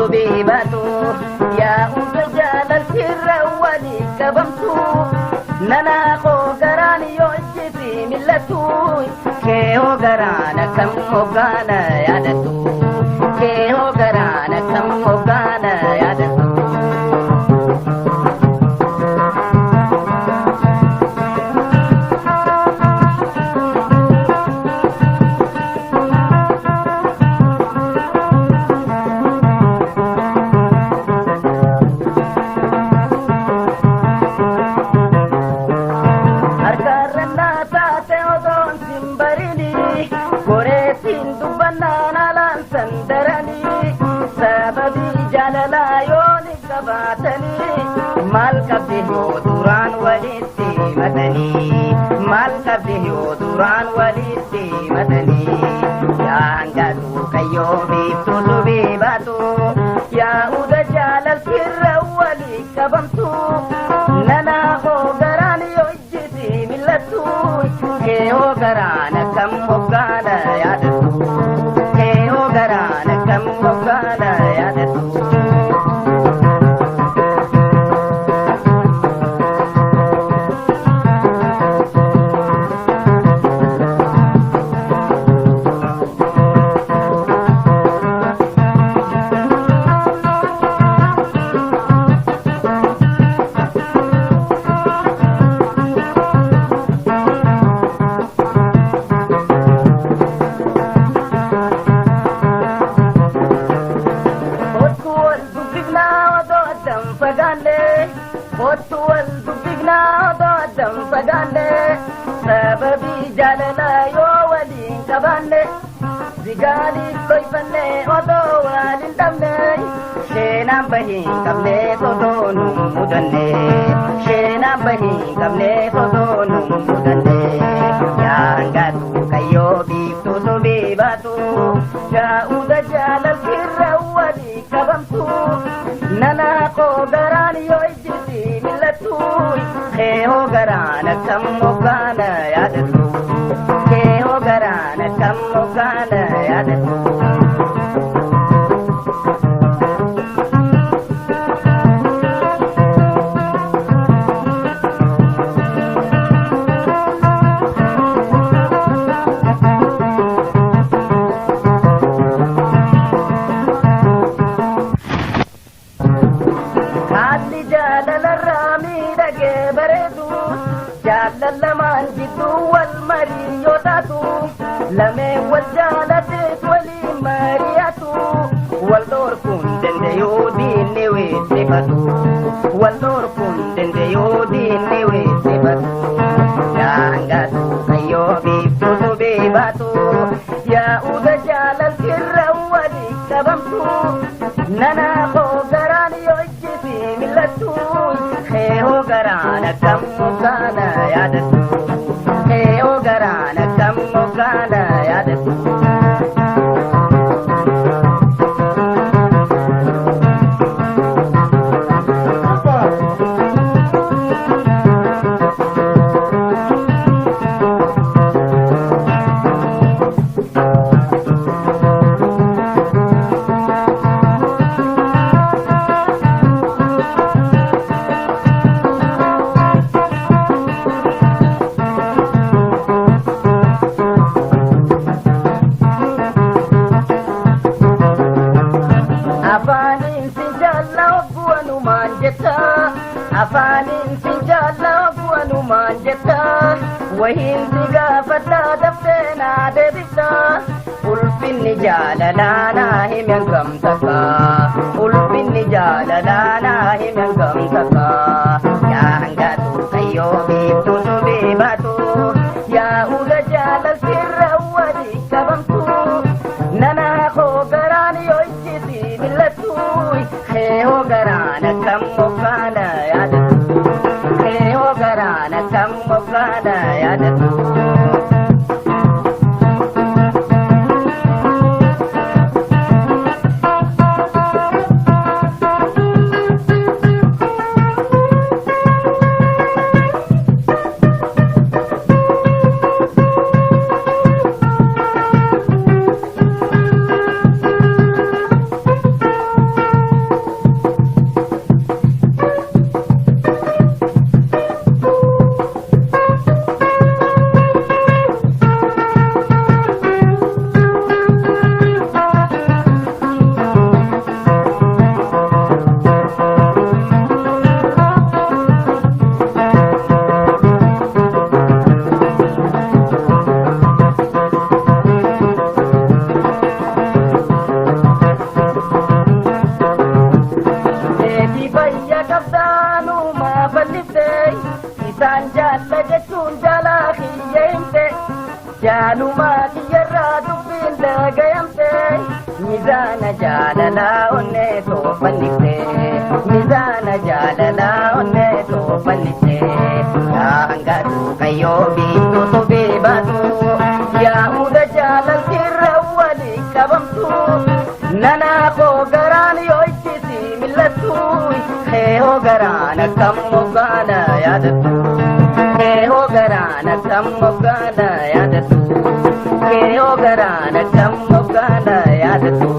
sobee baatu yaa hunda jaalaltirra walii qabamtu nana koo garaan yoo ijjiti mil'attu keehoo garaan akkam hoggaana yaadattu keehoo garaan akkam hoggaana yaadattu. Harkarrannaa taate odoon sin barini goreetiin dubbannaan alaan san daranii sababii jaalalaa yoo ni qabaatanii maal qabdi yoo duraan walitti himatanii maal qabdi yoo duraan walitti himatanii yaa hangaatu kayyoo biiftuu subii baatu yaa uda jaalaltirra walii qabamtu nana hoo garaan yoo ijjiti mil'attu keehoo garaan akkam hoggaana yaadattu keehoo garaan akkam hoggaana yaadattu. Kottu wal dubbifnaa odoo addan fagaanne kottu wal dubbifnaa odoo addan fagaanne sababii jaalalaa yoo waliin qabaanne zigaaliif dhoyfanne odoo waliin dhabne sheenaan bahiin qabne otoo nu mudanne sheenaan bahiin qabne otoo nu mudanne yaa hangaatu kayyoo biiftuu subii baatu yaa uda jaalaltirra walii qabamtu nana koo garaan yoo ijjiti mil'attu keehoo garaan akkam hoggaana yaadattu keehoo garaan akkam hoggaana yaadattu. Haalli jaalalarraa miidhagee bareedu jaalala lamaan jidduu wal marii yoo taatu lameen wal jaalateet waliin mari'atu wal dhorkuun danda'uu diinni weessifatu wal dhorkuun danda'uu diinni weessifatu yaa hangaatu kayyoo biiftuu subee baatu yaa uda jaalaltirra walii qabamtu nana koo garaan yoo ijjiti mil'attu keehoo garaan akkam hoggaana yaadattu keehoo garaan akkam hoggaana yaadattu. Afaaniin si jaalla hogguwanumaan jetta afaaniin si jaalla hogguwanumaan jetta wahiin si gaafadhaa daftee naa deebifta ulfinni jaalalaa naa himi hangam takka ulfinni jaalalaa naa himi hangam takka yaa hangaatu kayyoo biiftuu subee baatu yaa uda jaalaltirra walii qabamtu nana koo garaan yoo ijjiti mil'attu keehoo garaan akkam hoggaana yaadattu keehoo garaan akkam hoggaana yaadattu. Mizaana jaalalaa onnee toofannifte, mizaana jaalalaa onnee toofannifte. Yaa hangaatu kayyoo biiftuu sobee baatu, yaa muda jaalaltirra walii qabamtu. Nanaa koo garaan yoo ittisi millattu, keehoo garaan akkam moggaana yaadattu. Keehoo garaan akkam moggaana yaadattu. Keehoo garaan akkam moggaana yaadattu.